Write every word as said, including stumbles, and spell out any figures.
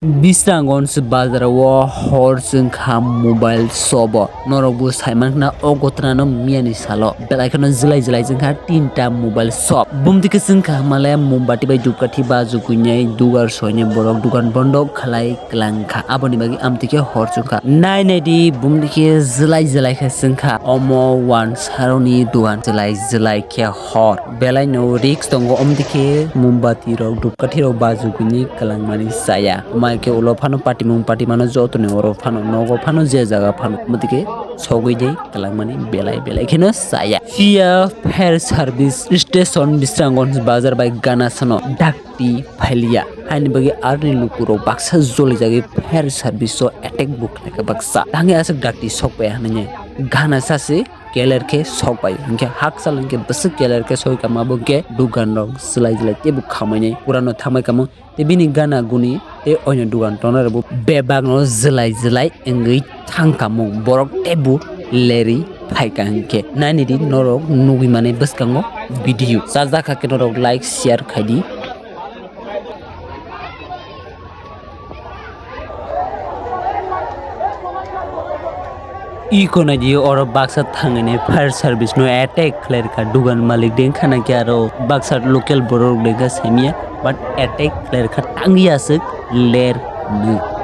Bisrangonj bazar o hor chwngkha mobile shop o. Norok bo saimankha o gotna no miya ni salo. Belai kheno jwlai jwlai chwngkha tinta mobile shop. Bumtwi khe chwngkha hwnmale mombati bai dupkathi baju kwinai dugar soinai borok dugan bondo khlai kwlangkha. Aboni bagwi amtwi khe hor chwngkha. Nai nai di bumtwi khe jwlai jwlai khe chwngkha. Omo wansaroni dugan jwlai jwlai khe hor. Belai no risk tongo, omtwi khe mombati rok, dupkathi rok baju kwinai kwlangmani chaya. Mai khe ulo phano patimung patimano joto ni oro phano, nogo phano, je jaga phano, omtwi khe sogwi de kwlangmani belai belai kheno chaya. Phiya fire service station Bisrangonj bazar bai gana sano dakti phailiya. Haini bagwi arni lukurok baksa jolijagwi fire service o attack bo khlaikha baksa. Tangwi aswk dakti sokpaiya hwnwi gana sasi. Keler khe sok bai, hinkhe hakchal hinkhe bwswk keler khe soi kama bo hinkhe dugan rok jwlai jwlai teibo khamai nai pura no thamai kamo tei bini gana guni tei oino dugan tongnai rok bo bebak no jwlai jwlai wngwi thang kamo borok teibo lerwi phaikha hinkhe naini di norok nugwi mani bwskango video chajak kha khe norok like share khai di. Iko naidi oro baksa thangwi fire service no attack khlairkha dugan malik dengkha na khe aro baksa local borok dengkha simiya but attack khlairkha tangwi aswk ler ni.